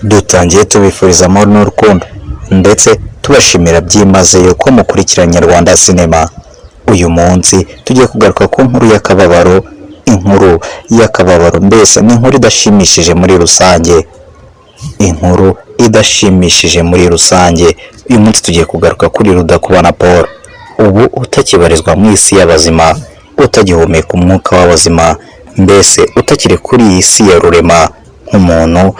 Dutangiye tubifuriza amahoro n'urukundo, ndetse tubashimira byimazeyo ko mukurikira Nyarwanda Cinema. Uyu munsi tugiye kugaruka ku nkuru y'akababaro, inkuru y'akababaro, mbese ni inkuru idashimishije muri rusange, inkuru idashimishije muri rusange. Uyu munsi tugiye kugaruka kuri Rudakubana Paul, ubu utakibarizwa mu isi y'abazima, utagihumeka umwuka w'abazima, mbese utakiri kuri iyi si ya rurema nk'umuntu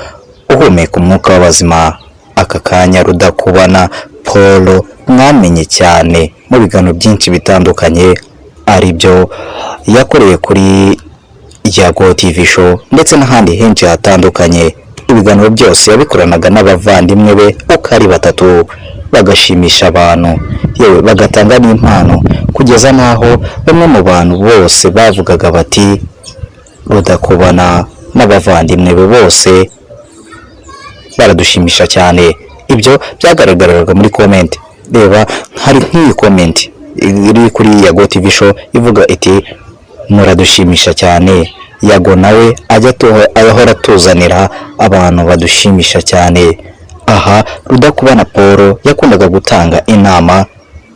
uhumeka umwuka w'abazima. Aka kanya Rudakubana Paul mwamenye cyane mu biganiro byinshi bitandukanye, ari byo yakoreye kuri Yago TV Show ndetse n'ahandi henshi hatandukanye. Ibiganiro byose yabikoranaga n'abavandimwe be uko ari batatu, bagashimisha abantu, yewe bagatanga n'impano, kugeza n'aho bamwe mu bantu bose bavugaga bati: "Rudakubana n'abavandimwe be bose baradushimisha cyane." Ibyo byagaragaraga muri comment. Reba, hari nk'iyi comment iri kuri Yago TV Show ivuga iti: "Muradushimisha cyane, Yago nawe ajya ahora atuzanira abantu badushimisha cyane." Aha Rudakubana Paul yakundaga gutanga inama,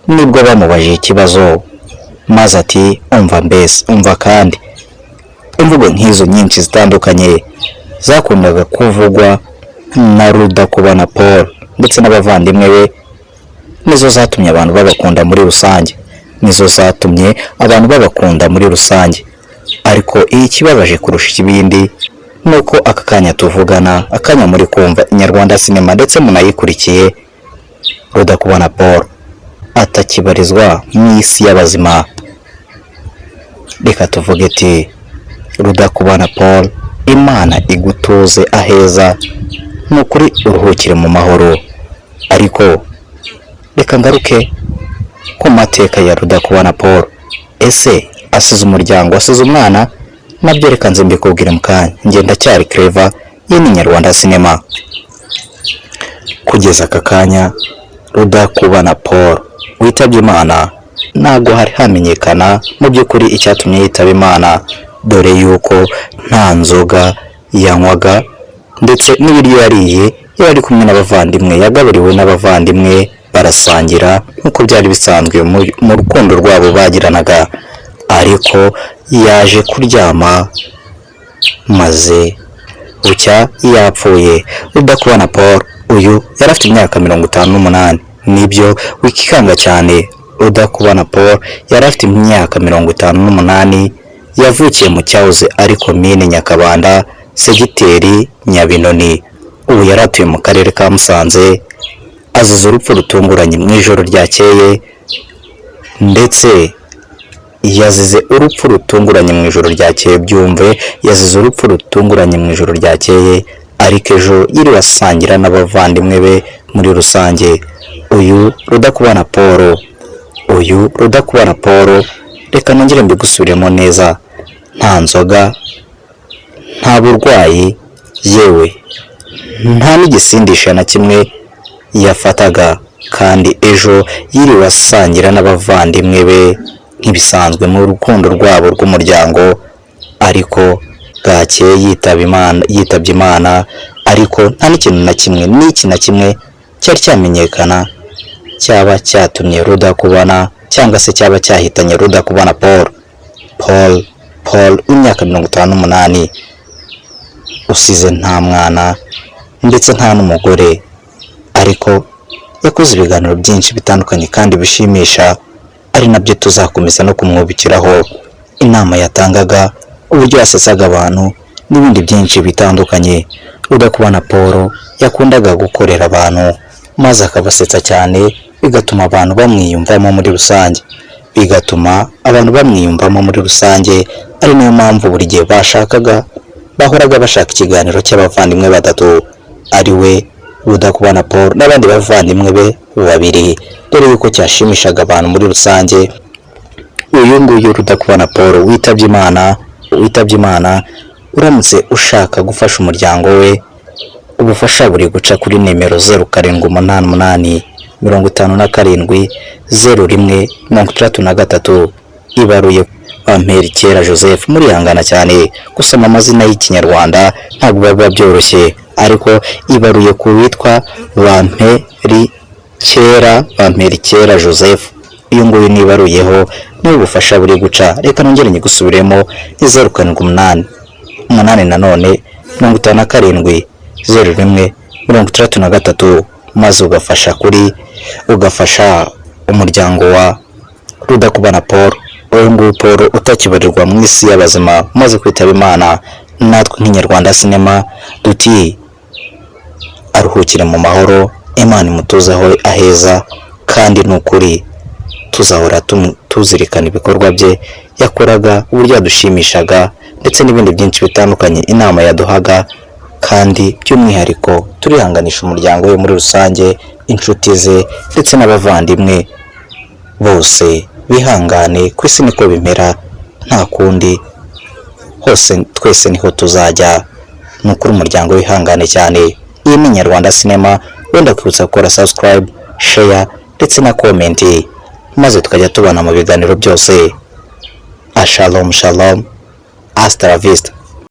nibwo bamubajije ikibazo maze ati: "Umva mbese, umva." Kandi imvugo nk'izo nyinshi zitandukanye zakundaga kuvugwa na Rudakubana Paul ndetse n'abavandimwe be, nizo zatumye abantu babakunda muri rusange, nizo zatumye abantu babakunda muri rusange. Ariko ikibabaje kurusha ibindi ni uko aka kanya tuvugana, akanya muri kumva Inyarwanda Cinema ndetse munayikurikiye, Rudakubana Paul atakibarizwa mu isi y'abazima. Reka tuvuge ati: "Rudakubana Paul, Imana igutuze aheza, ni ukuri uruhukire mu mahoro." Ariko reka ngaruke ku mateka ya Rudakubana Paul. Ese asize umuryango, asize umwana? Nabyo reka nze mbikubwire mu kanya. Njye ndacyari Clever, iyi ni Nyarwanda Cinema. Kugeza aka kanya Rudakubana Paul witabye Imana, ntabwo hari hamenyekana mu by'ukuri icyatumye yitaba Imana, dore yuko nta nzoga yanywaga, ndetse n'ibiryo yariye yari ari kumwe n'abavandimwe, yagaburiwe n'abavandimwe barasangira nk'uko byari bisanzwe mu rukundo rwabo bagiranaga. Ariko yaje kuryama maze bucya yapfuye. Rudakubana Paul uyu yari afite imyaka 58. Nibyo, wikikanga cyane. Rudakubana Paul yari afite imyaka 58, yavukiye mu cyahoze ari komine Nyakabanda, segiteri Nyabinoni, ubu yari atuye mu karere ka Musanze. Azize urupfu rutunguranye mu ijoro ryakeye, ndetse yazize urupfu rutunguranye mu ijoro ryakeye. Byumve, yazize urupfu rutunguranye mu ijoro ryakeye, ariko ejo yiriwe asangira n'abavandimwe be muri rusange. Uyu Rudakubana Paul, uyu Rudakubana Paul, reka nongere mbigusubiremo neza, nta nzoga, nta burwayi, yewe nta n'igisindisha na kimwe yafataga, kandi ejo yiriwe asangira n'abavandimwe be nk'ibisanzwe mu rukundo rwabo rw'umuryango. Ariko bwakeye yitaba Imana, yitabye Imana, ariko nta n'ikintu na kimwe n'iki na kimwe cyari cyamenyekana cyaba cyatumye Rudakubana cyangwa se cyaba cyahitanye Rudakubana Paul. Paul w'imyaka 58, usize nta mwana ndetse nta n'umugore, ariko yakoze ibiganiro byinshi bitandukanye kandi bishimisha, ari nabyo tuzakomeza no kumwubikiraho. Inama yatangaga, uburyo yasesaga abantu n'ibindi byinshi bitandukanye. Rudakubana Paul yakundaga gukorera abantu maze akabasetsa cyane, bigatuma abantu bamwiyumvamo muri rusange, bigatuma abantu bamwiyumvamo muri rusange, ari nayo mpamvu buri gihe bashakaga, bahoraga bashaka ikiganiro cy'abavandimwe batatu, ari we Rudakubana Paul n'abandi bavandimwe be babiri, dore yuko cyashimishaga abantu muri rusange. Uyu nguyu Rudakubana Paul witabye Imana, witabye Imana, uramutse ushaka gufasha umuryango we, ubufasha buri guca kuri nimero 0788570163, ibaruye Bamperikera Joseph. Murihangana cyane, gusoma amazina y'Ikinyarwanda ntabwo biba byoroshye. Ariko ibaruye ku witwa Bamperikera Joseph. Uyu nguyu nibaruyeho, niwe ubufasha buri guca. Reka nongere nyigusubiremo: ni 0788 nanone 57 01 63, maze ugafasha umuryango wa Rudakubana Paul. Uyu nguyu Paul utakibarirwa mu isi y'abazima, umaze kwitaba Imana. Natwe nk'Inyarwanda Sinema duti aruhukire mu mahoro, Imana imutuzeho aheza, kandi ni ukuri tuzahora tuzirikana ibikorwa bye yakoraga, uburyo yadushimishaga, ndetse n'ibindi byinshi bitandukanye, inama yaduhaga. Kandi by'umwihariko turihanganisha umuryango we muri rusange, inshuti ze ndetse n'abavandimwe bose. Bihangane, ku isi niko bimera, nta kundi, hose twese niho tuzajya. Ni ukuri umuryango wihangane cyane. Iyi ni Inyarwanda Sinema. Wenda kwibutsa gukora subscribe, share ndetse na comment, maze tukajya tubana mu biganiro byose. Ashalom shalom, hasta la vista.